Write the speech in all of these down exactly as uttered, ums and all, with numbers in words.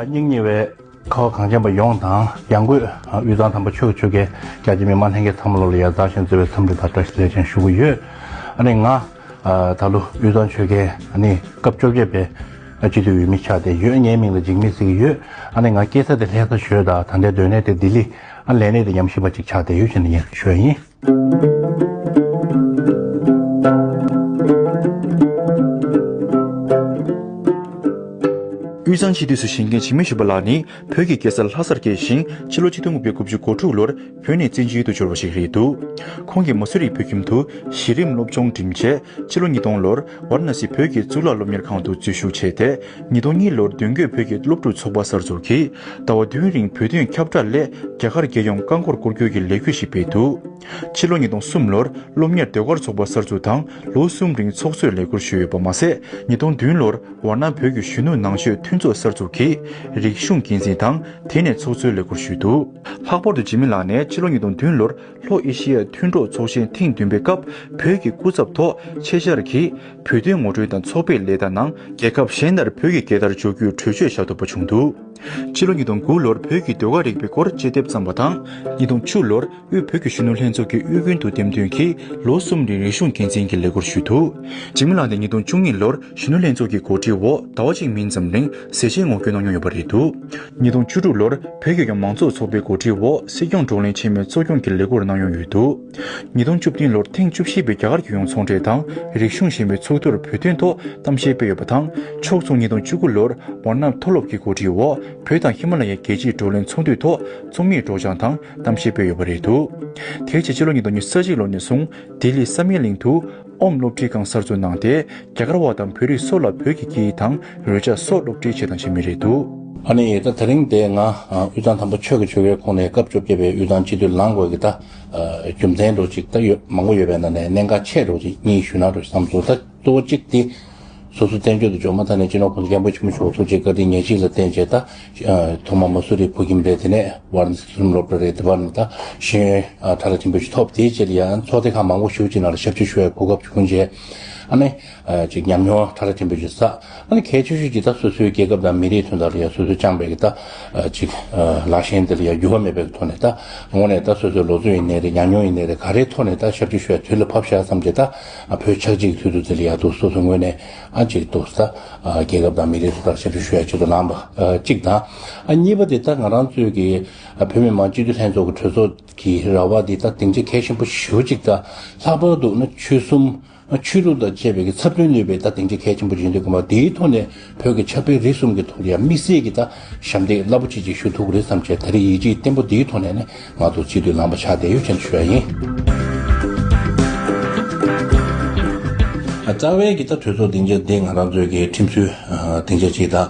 སྙིང་ཉེ་བའི་ཁ་བ་གངས་ཅན་པ་ཡོངས་དང་། ཡང་སྒོས་དབུས་གཙང་དམ་པ་ཆོས་ཀྱི་ཆོལ་ཁའི་རྒྱ་ཆེ་མི་མང་ལྷན་རྒྱས་ཚང་མ་ལོ་ལ་ཡ་མཛའ་ཞིང་བརྩེ་བའི་འཚམས་འདྲི་དང་བཀྲ་ཤིས་བདེ་ལེགས་ཅན་ཞུ་གི་ཡོད། ཨ་ནི་ང་ད་ལོ་དབུས་གཙང་ཆོལ་ཁའི་ཨ་ནི་སྐབས་བཅོ་བརྒྱད་པའི་སྤྱི་འཐུས་འོས་མི་ཆགས་བསྡད་ཡོད། ངའི་མིང་ལ་འཇིགས་མེད་ཟེར་གྱི་ཡོད། ཨ་ནི་ང་སྐྱེས་ས་དེ་ལྷ་ས་ཞོལ་དང་། ད་ལྟའི་སྡོད་གནས་དེ་ལྡི་ལི། ཨ་ལས་གནས་དེ་ཉམས་ཞིབ་པ་ཅིག་ཆགས་བསྡད་ཡོད་ཅེས་ནས་ངས་ཞུ་ཡ་ཡིན། དབུས་གཙང་སྤྱི་འཐུས་སུ་བཞེངས་མཁན་འཇིགས་མེད་ཆོས་འཕེལ་ལགས་ནི་བོད་ཀྱི་རྒྱལ་ས་ལྷ་སར་སྐྱེས་ཤིང་། སྤྱི་ལོ་ཆིག་སྟོང་དགུ་བརྒྱ་དགུ་བཅུ་གོ་དྲུག་ལོར་བོད་ནས་བཙན་བྱོལ་དུ་འབྱོར་བ་ཞིག་རེད་འདུག་ཁོང་གིས་མ་སུ་རིའི་བོད་ཁྱིམ་དུ་གཞི་རིམ་སློབ་སྦྱོང་འགྲིམས་རྗེས། སྤྱི་ལོ་ཉིས་སྟོང་ལོར་ཝཱ་ར་ཎ་སི་བོད་ཀྱི་གཙུག་ལག་སློབ་གཉེར་ཁང་དུ་འཛུལ་ཞུགས་བྱས་ཏེ། ཉིས་སྟོང་གཉིས་ལོར་མདུན་སྐྱོད་བོད་ཀྱི་སློབ་ཕྲུག་ཚོགས་པ་གསར་འཛུགས་ཀྱིས་ཟླ་བ་བདུན་རིང་བོད་དོན་ཁྱབ་བསྒྲགས་སླད་རྒྱ་གར་རྒྱལ་ཡོངས་རྐང་འཁོར་བསྐོར་རྒྱུའི་ལས་འགུལ་ཞིག་སྤེལ་འདུག་ཕྱི་ལོ་ཉིས་སྟོང་གསུམ་ལོར་སློབ་གཉེར་ཟློས་གར་ཚོགས་པ་གསར་འཛུགས་དང་། ལོ་གསུམ་རིང་ཚོགས་གཙོའི་ལས་འཁུར་ཞུས་ཡོད་པ་མ་ཟད། ཉིས་སྟོང་བདུན་ལོར་ཝཱ་ཎ་བོད་ཀྱི་གཞོན་ནུ་ནང་ཆོས་མཐུན་ཚོགས་གསར་འཛུགས་ཀྱི་རིག་གཞུང་འགན་འཛིན་དང་། དེ་ནས་ཚོགས་གཙོའི་ལས་འཁུར་ཞུས་འདུག་ལྷག་པར་དུ་འཇིགས་མེད་ལགས་ནས་ཕྱི་ལོ་ཉིས་སྟོང་བདུན་ལོར་ལྷོ་ཨེ་ཤི་ཡའི་མཐུན་གྲོགས་ཚོགས་ཆེན་ཐེངས་བདུན་པའི་སྐབས་བོད་ཀྱི་སྐུ་ཚབ་ཐོག་ཆེད་བཅར་གྱིས་བོད་དོན་ངོ་སྤྲོད་དང་ཚོགས་པའི་ལས་ཟླ་ནང་རྒྱལ་ཁབ་གཞན་ནང་བོད་ཀྱི་རྒྱལ་དར་འཇོག་རྒྱུའི་གྲོས་ཆོད་བཞག་ཐུབ་པ་བྱུང་འདུག་ཕྱི་ལོ་ཉིས་སྟོང་དགུ་ལོར་བོད་ཀྱི་ཟློས་གར་རིག་པའི་སྐོར་དཔྱད་དེབ་བརྩམས་པ་དང་། ཉིས་སྟོང་བཅུ་ལོར་དབུས་བོད་ཀྱི་གཞོན་ནུ་ལྷན་ཚོགས་ཀྱི་དབུས་རྒྱུན་དུ་འདེམས་ཐོན་གྱིས་ལོ་གསུམ་རིང་རིག་གཞུང་འགན་འཛིན་གྱི་ལས་འཁུར་ཞུས་འདུག་འཇིགས་མེད་ལགས་ནི་ཉིས་སྟོང་བཅུ་གཉིས་ལོར་གཞོན་ནུ་ལྷན་ཚོགས་ཀྱི་འགོ་ཁྲིད་འོག་ཟླ་བ་གཅིག་མིན་ཙམ་རིང་ཟས་བཅད་ངོ་སྐྱོན་གནང་མྱོང་ཡོད་པ་རེད་འདུག་ཉིས་སྟོང་བཅུ་དྲུག་ལོར་བོད་རྒྱལ་ཡོངས་མང་གཙོ་ཚོགས་པའི་འགོ་ཁྲིད་འོག་སྲིད་སྐྱོང་བགྲོ་གླེང་ཆེན་མོའི་གཙོ་སྐྱོང་གི་ལས་འཁུར་གནང་མྱོང་ཡོད་འདུག་ཉིས་སྟོང་བཅུ་བདུན་ལོར་ཐེངས་བཅུ་བཞི་པའི་རྒྱ་གར་རྒྱལ་ཡོངས་ཚོང་འབྲེལ་དང་རིག་གཞུང་ཞན་པའི་ཚོགས་འདུར་བོད་དོན་ཐོག་གཏམ་བཤད་སྤེལ་ཡོད་པ་དང་། ཕྱོགས་མཚུངས་ཉིས་སྟོང་བཅུ་དགུ་ལོར་ཝཱ་ཎ་མཐོ་སློབ་ཀྱི་འགོ་ཁྲིད་འོག་བོད་དང་ཧི་མ་ལ་ཡའི་རྒྱལ་སྤྱིའི་བགྲོ་གླེང་ཚོགས་འདུའི་ཐོག་རྩོམ་ཡིག་སྒྲོག་སྦྱང་དང་གཏམ་བཤད་སྤེལ་ཡོད་པ་རེད་འདུག་དེའི་རྗེས་ཕྱི་ལོ་ཉིས་སྟོང་ཉི་ཤུ་རྩ་གཅིག་ལོ་ནས་བཟུང་ལྡི་ལི་བསམ་ཡས་གླིང་དུ་ཨོམ་སློབ་ཁྲིད་ཁང་གསར་འཛུགས་གནང་སྟེ། རྒྱ་གར་བ་དང་བོད་རིགས་སོགས་ལ་བོད་ཀྱི་སྐད་ཡིག་དང་རོལ་ཆ་སོགས་སློབ་ཁྲིད་བྱེད་དང་བྱེད་མུས་རེད་འདུག་ཨ་ནི་ད་དེ་རིང་དེ་ང་དབུས་གཙང་དམ་པ་ཆོས་ཀྱི་ཆོལ་ཁའི་ཁོངས་ནས་སྐབས་བཅོ་བརྒྱད་པའི་དབུས་གཙང་སྤྱི་འཐུས་ལངས་དགོས་ཀྱི་ད་རྒྱུ་མཚན་འདྲ་ཅིག་ད་ཡོད་མང་པོ་ཡོད་པའི་ནང་ནས་གནད་འགག་ཆེ་འདྲ་ཅིག་གཉིས་ཞུ་ན་འདྲ་བསམ་སོང་། ད་གཙོ་བོ་གཅིག་དེ། སོ་སོ་བཙན་བྱོལ་དུ་འབྱོར་མ་ཐག་ནས་སྤྱི་ནོར་གོང་ས་སྐྱབས་མགོན་ཆེན་པོ་མཆོག་ཐུགས་རྗེ་བཀའ་དྲིན་ཉེར་གཅིག་ལ་བརྟེན་བྱས་ད། ཐོག་མ་མ་སུ་རི་བོད་ཁྱིམ་རེད། དེ་ནས་ཝཱ་ར་ཎ་སི་སློབ་གྲྭ་རེད། དེ་བར་ནས་ད་ཤེས་ཡོན་ཕྲ་རགས་ཆེན་པོ་ཞིག་ཐོབ། དེའི་རྗེས་ལ་ཡང་ཚོགས་སྡེ་ཁག་མང་པོ་ཞེ་པོ་ཅིག་ནང་ལ་ཞབས་ཕྱི་ཞུ་བའི་གོ་སྐབས་བྱུང་རྗེས། ཨ་ནི་ཅིག་ཉམས་མྱོང་ཕྲ་རགས་ཆེན་པོ་ཞིག་བསགས། ཨ་ནི་གལ་ཆེ་ཤོས་ཅིག་ད་སོ་སོའི་རྒྱལ་ཁབ་དང་མི་རིགས་དོན་དག་ལ་ཡང་སོ་སོས་བཅངས་པའི་གི་ད་ཅིག་ལག་ཤེས་དེ་ལ་ཡང་འགྱུར་བ་མེད་པའི་ཐོག་ནས་ད་དངོས་གནས་ད་སོ་སོའི་ལོ་ཚོད་ཡིན་ནའི་རེད། ཉམས་མྱོང་ཡིན་ནའི་རེད། ག་རེའི་ཐོག་ནས་ད་ཞབས་ཕྱི་ཞུ་བའི་དུས་ལ་བབས་ཤག་བསམ་བྱས་ད། བོད་ཆགས་འཇིག་དུས་ཚོད་དེ་ལ་ཡག་ཏུ་སོ་སོའི་ངོས་ནས་ཨ་ཅིག་ཏུ་ས་རྒྱལ་ཁབ་དང་མི་རིགས་སུ་ལྟར་ཞབས་ཞུ་ཞུ་ཡ་ཆེད་དུ་ལངས་པ་གཅིག་དང་། ཨ་གཉིས་པ་དེ་ད་ང་རང་ཚོའི་གི་བོད་མི་མང་སྤྱི་འཐུས་ལྷན་ཚོགས་ཀྱི་གྲོས་ཚོགས་ཀྱི་ར་བ་དེ་ད་སྡིངས་ཆ་གལ་ཆེན་པོ་ཞེ་པོ་གཅིག་དང་། ལྷག་པར་དུ་ན་ཆོལ་གསུམ་ཆོས་ལུགས་དང་བཅས་པའི་གི་ཚབ་མཚོན་ནུས་པའི་ད་སྡིངས་ཆ་གལ་ཆེན་པོ་ཡིན་དུས་ཀྱི་མ་དེའི་ཐོག་ནས་བོད་ཀྱི་ཆབ་དཔལ་རིག་གསུམ་གྱི་ཐོག་ལ་ཡང་དམིགས་བསལ་གྱི་ད་ཞབས་འདེགས་རླབས་པོ་ཆེ་ཅིག་ཞུ་ཐུབ་ཀྱི་རེད་བསམ་བྱས་ད་རེས་ཡིད་ཆེས་བརྟན་པོ་འདིའི་ཐོག་ནས་ནི་ང་ཚོ་སྤྱི་འཐུས་ལངས་པ་ཆགས་བསྡད་ཡོད་ཅེས་ཞུ་ཡ་ཡིན། རྩ་བའི་གི་ད་གྲོས་ཚོགས་སྡིངས་ཆ་འདི་ང་རང་ཚོའི་གི་ཁྲིམས་སྲོལ་སྡིངས་ཆ་ཅིག་དང་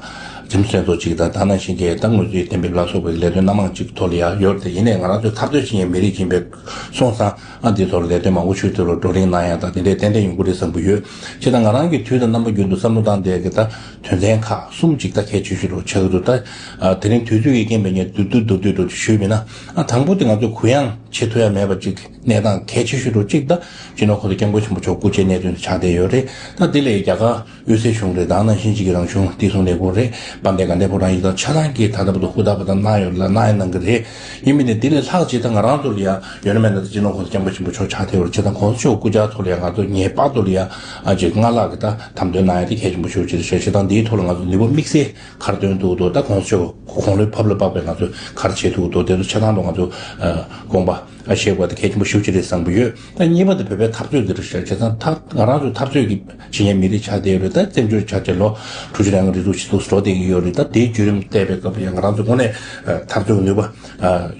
ཁྲིམས་སྲོལ་ཚོགས་ཅིག་དང་ད་ནང་བཞིན་གྱི་ད་དངོས་གཙོའི་གཏན་འབེབས་ལ་སོགས་པའི་ལས་དོན་སྣ་མང་ཅིག་ཐོག་ལ་ཡང་ཡོད་རེད། ཡིན་ནའི་ང་རང་ཚོའི་འཐབ་རྩོད་བྱེད་མཁན་མི་རིགས་ཡིན་པའི་སོང་ཙང་ཨ་འདི་ཐོག་ལ་ལས་དོན་མང་པོ་ཞིག་ཐོག་ལ་བགྲོ་གླེང་གནང་ཡ་དང་དེ་འདྲའི་ཏན་ཏན་ཡོང་གི་རེད་བསམ་གྱི་ཡོད། བྱས་ཙང་ང་རང་གི་དུས་དང་རྣམ་པ་རྒྱུན་དུ་བསམ་བློ་བཏང་བསྡད་ཀྱི་ད་དོན་ཚན་ཁག་གསུམ་ཅིག་ད་གལ་ཆེ་ཤོས་རུ་ཆགས་ཀྱི་འདུག་ད་དེ་རིང་དུས་ཚོད་ཀྱི་རྐྱེན་པས་ངས་བསྡུས་བསྡུས་བསྡུས་བསྡུས་འགྲོ་ཞུས་མིན་ན། ཨ་དང་པོ་དེ་ང་ཚོས་གུ་ཡངས་བྱེད་ཐུབ་ཡ་མེད་པ་ཅིག་གནས་སྟངས་གལ་ཆེ་ཤོས་རུ་གཅིག་ད་སྤྱི་ནོར་གོང་ས་སྐྱབས་མགོན་ཆེན་པོ་མཆོག་སྐུ་ཕྱྭའི་གནད་དོན་དུ་ཆགས་བསྡད་ཡོད་རེད། ད་དེ་ལས་རྒྱ་གར་དབུས་སའི་གཞུང་རེད། ད་ནང་བཞིན་གཅིག་གི་རང་གཞུང་བདེ་སྲུང་ལས་ཁུངས་རེད། དཔལ་ལྡན་དགའ་ལྡན་ཕོ་བྲང་ཡིག་ཚང་ཆ་ཚང་གིས་ད་ལྟ་བར་དུ་ཧུར་ཐག་པ་དང་གནང་ཡོད་ལ་གནང་ཡ་གནང་གི་རེད། ཡིན་མིན་ནས་དེ་ལས་ལྷག་ཅིག་ད་ང་རང་ཚོ་ལ་ཡ་ཡོད་ན་མེད་ན་ད་སྤྱི་ནོར་གོང་ས་སྐྱབས་མགོན་ཆེན་པོ་མཆོག་ཆགས་བསྡད་ཡོད་རེད། བྱས་ཙང་གོང་ས་མཆོག་སྐུ་ཕྱྭ་ཐོག་ལ་ཡ་ང་ཚོ་ངེས་པར་དུ་ལ་ཡ་ཨ་ཅིག་སྔར་ལྷག་གི་ད་དམ་དོན་གནང་ཡ་དེ་གལ་ཆེན་པོ་ཞེ་པོ་ཅིག་རེད་ཤག་བྱས་ཙང་འདིའི་ཐོག་ལ་ང་ཚོ་ནུས་པ་དམིགས་བསལ་ག་རེ་བཏོན་ཐུབ་འདུག་ད་གོང་ས་མཆོག་དགུང་ལོའི་ཕབ་ལ་དཔག་པའི་ང་ཚོས་ག་རེ་བྱེད་ཐུབ་འདུག་དེ་ཚོ་ཆ་ཚང་དུ་ང་ཚོ་དགོངས་པ་བཞེས་དགོས་དེ་གལ་ཆེན་པོ་ཞེ་པོ་ཅིག་རེད་བསམ་གྱི་ཡོད། ད་གཉིས་པ་དེ་བོད་པའི་འཐབ་རྩོད་འདི་རེད་ཤག་བྱས་ཙང་ད་ང་རང་ཚོའི་འཐབ་རྩོད་ཀྱི་བྱེད་མཁན་མི་རིགས་ཆགས་བསྡད་ཡོད་རེད། ད་བཙན་བྱོལ་ཆགས་བྱས་ལོ་དྲུག་ཅུ་རེ་ལྔ་རེ་ཟུང་ཕྱིན་འདུག་འགྲོ་བསྡད་ཀྱི་ཡོད་རེད། ད་དེའི་བརྒྱུད་རིམ་བལྟས་པའི་སྐབས་ལ་ཡང་ང་རང་ཚོ་དངོས་གནས་འཐབ་རྩོད་ཀྱི་ནུས་པ་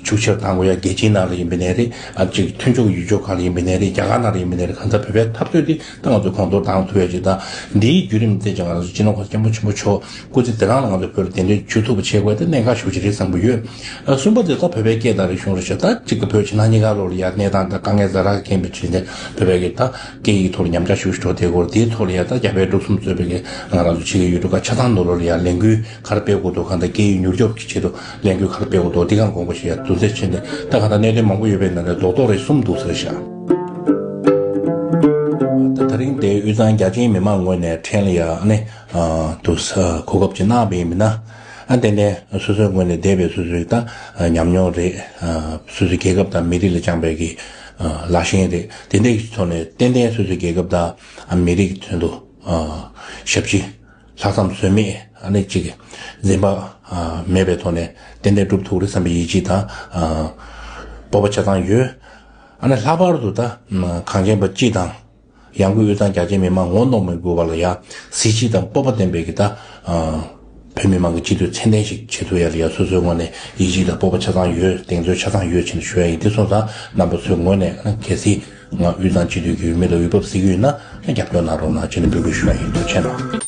ཤུགས་ཆེར་གཏང་དགོས་ཡ། རྒྱལ་སྤྱིའི་ནང་ལ་ཡིན་པ་ནའི་རེད། ཨ་ཅིག་མཐུན་ཕྱོགས་ཀྱི་ཡུལ་ཕྱོགས་ཁག་ལ་ཡིན་པ་ནའི་རེད། རྒྱ་གར་ནང་ལ་ཡིན་པ་ནའི་རེད། གང་ལྟར་བོད་པའི་འཐབ་རྩོད་འདི་ད་ང་ཚོས་གོང་མཐོར་བཏང་ཐུབ་ཡ་ཅིག་དང་། འདིའི་བརྒྱུད་རིམ་བལྟས་ཀྱང་ང་ཚོ་སྤྱི་ནོར་གོང་ས་སྐྱབས་མགོན་ཆེན་པོ་མཆོག་སྐུ་ཚེ་འདི་རང་ལ་ང་ཚོས་བོད་ལ་གདན་འདྲེན་ཞུ་ཐུབ་པ་བྱེད་དགོས་དེ་གནད་འགག་ཤུགས་ཆེ་རེད་བསམ་གྱི་ཡོད། ཨ་གསུམ་པ་དེ་ད་བོད་པའི་སྐད་དང་རིག་གཞུང་རེད་ཤག་ད་གཅིག་གི་བོད་ཕྱི་ནང་གཉིས་ཀ་ལོགས་ལ་ཡ་གནས་སྟངས་དང་དཀའ་ངལ་ཛ་དྲག་གི་རྐྱེན་པས་བྱས་ནས་བོད་པའི་གི་ད་སྐད་ཡིག་ཐོག་ལ་ཉམས་ཆག་ཤུགས་ཆེ་འགྲོ་བསྡད་ཡོད་རེད། དེའི་ཐོག་ལ་ཡ་ད་རྒྱ་བལ་འབྲུག་གསུམ་གཙོས་པའི་གི་ང་རང་ཚོ་ཕྱི་རྒྱལ་ཡུལ་གྲུ་ཁག་ཆ་ཚང་ནང་ལོགས་ལ་ཡ་ལས་འགུལ་ག་རེ་སྤེལ་དགོས་འདུག་གང་ལྟར་སྐད་ཡིག་མྱུར་སྐྱོབ་ཀྱི་ཆེད་དུ་ལས་འགུལ་ག་རེ་སྤེལ་དགོས་འདུག་འདི་གང་དགོངས་པ་བཞེས་ཡ་དུས་ཚོད་ཕྱིན་ཏེ། ད་གང་ལྟར་གནད་དོན་མང་པོ་ཡོད་པའི་ནང་ནས་རྡོག་རྡོག་རེ་གསུམ་འདུག་ཟེར་ཤག་ད་དེ་རིང་འདིར་དབུས་གཙང་རྒྱ་ཆེའི་མི་མང་ངོས་ནས་ཕྲན་ལ་ཡ་ཨ་ནི་དུ་གོ་སྐབས་ཅིག་གནང་བ་ཡིན་མིན་ན། ཨ་ཏན་ཏན་སོ་སོའི་ངོས་ནས་འདས་པའི་སོ་སོའི་ད་ཉམས་མྱོང་རེད། སོ་སོའི་རྒྱལ་ཁབ་དང་མི་རིགས་ལ་བཅངས་པའི་གི་ལ་ཞེན་རེད། དེ་འདྲའི་ཐོག་ནས་ཏན་ཏན་སོ་སོའི་རྒྱལ་ཁབ་དང་མི་རིགས་ཀྱི་དོན་དུ་ཞབས་ཕྱི་ལྷག་བསམ་ཟོལ་མེད་ཨ་ནི་གཅིག་འཛེམ་བག་མེད་པའི་ཐོག་ནས་ཏན་ཏན་སྒྲུབ་ཐུབ་རེད་བསམ་པའི་ཡིད་ཆེས་དང་སྤོབས་པ་ཆ་ཚང་ཡོད། ཨ་ནི་ལྷག་པར་དུ་ད་གངས་ཅན་པ་སྤྱི་དང་། ཡང་སྒོས་དབུས་གཙང་རྒྱ་ཆེའི་མི་མང་ངོ་གནོང་མི་དགོས་པ་ལ་ཡང་གཟི་བརྗིད་དང་སྤོབས་པ་ལྡན་པའི་གི་ད་བོད་མི་མང་གི་སྤྱི་འཐུས་ཚད་ལྡན་ཞིག་བྱེད་ཐུབ་ཡ་ལ་ཡང་སོ་སོའི་ངོས་ནས་ཡིད་ཆེས་དང་སྤོབས་པ་ཆ་ཚང་ཡོད། གདེང་ཚོད་ཆ་ཚང་ཡོད་ཅེས་ནས་ཞུ་ཡ་ཡིན། དེ་སོང་ཙང་རྣམ་པ་ཚོའི་ངོས་ནས་གལ་སྲིད་ང་དབུས་གཙང་སྤྱི་འཐུས་ཀྱི་འོས་མི་ལ་འོས་འབབ་གཟིགས་ཀྱི་ཡོད་ན་རྒྱབ་སྐྱོར་གནང་རོགས་གནང་ཅེས་ནས་འབོད་སྐུལ་ཞུ་ཡ་ཡིན། ཐུགས་རྗེ་གནང་།